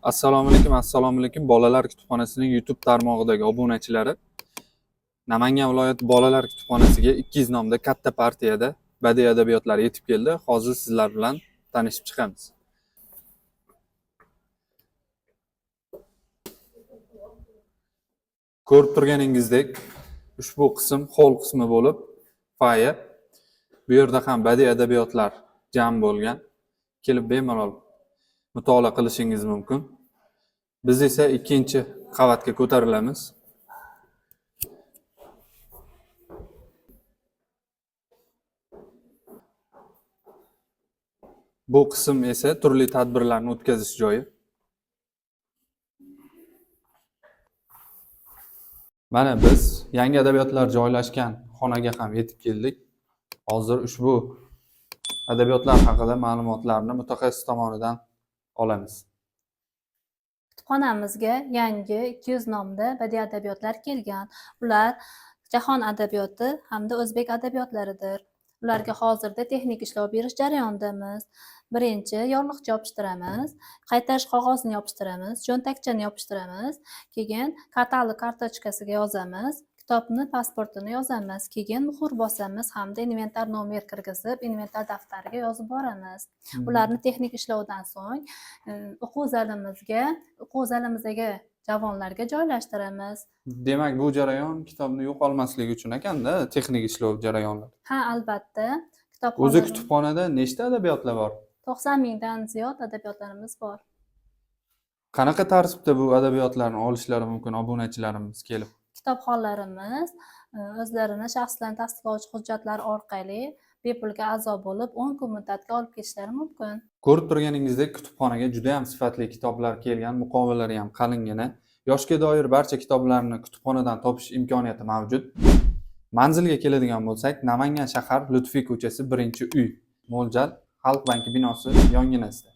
Assalomu alaykum, assalomu alaykum bolalar kutubxonasining YouTube tarmog'idagi obunachilari. Namangan viloyati bolalar kutubxonasiga 200 nomda katta partiyada badiiy adabiyotlar yetib keldi. Hozir sizlar bilan tanishib chiqamiz. Ko'rib turganingizdek, ushbu qism hol qismi bo'lib, foye. Bu yerda ham badiiy adabiyotlar jam bo'lgan. Kelib bemalol mutolaa qilishingiz mumkin. Biz esa ikkinchi qavatga ko'tarilamiz. Bu qism esa turli tadbirlarni o'tkazish joyi. Mana biz yangi adabiyotlar joylashgan xonaga ham yetib keldik. Hozir ushbu adabiyotlar haqida ma'lumotlarni mutaxassis tomonidan olamiz. Kutubxonamizga yangi 200 nomda badiiy adabiyotlar kelgan. Ular jahon adabiyoti hamda o'zbek adabiyotlaridir. Ularga hozirda texnik ishlov berish jarayonidamiz. Birinchi yorliqcha yopishtiramiz, qaytarish qog'ozini yopishtiramiz, cho'ntakchani yopishtiramiz, keyin katalog kartochkasiga yozamiz, kitobni pasportini yozamiz, keyin muhr bosamiz hamda inventar nomer kirgizib, inventar daftariga yozib boramiz. Ularni texnik ishlovdan so'ng o'quv zalimizga, o'quv zalimizdagi javonlarga joylashtiramiz. Demak, bu jarayon kitobni yo'qolmasligi uchun ekanda, texnik ishlov jarayonlari. Ha, albatta. O'zi Kitobxona kutubxonada nechta adabiyotlar bor? 90 mingdan ziyod adabiyotlarimiz bor. Qanaqa tartibda bu adabiyotlarni olishlari mumkin obunachilarimiz kelib? Kitobxonlarimiz o'zlarini shaxslarni tasdiqlovchi hujjatlar orqali bepulga a'zo bo'lib, 10 kun muddatga olib ketishlari mumkin. Ko'rib turganingizdek, kutubxonaga juda ham sifatli kitoblar kelgan, muqovalari ham qalingina. Yoshga doir barcha kitoblarni kutubxonadan topish imkoniyati mavjud. Manzilga keladigan bo'lsak, Namangan shahar, Lutfiy ko'chasi, 1-uy. Mo'ljal Xalq banki binosi yonginasida.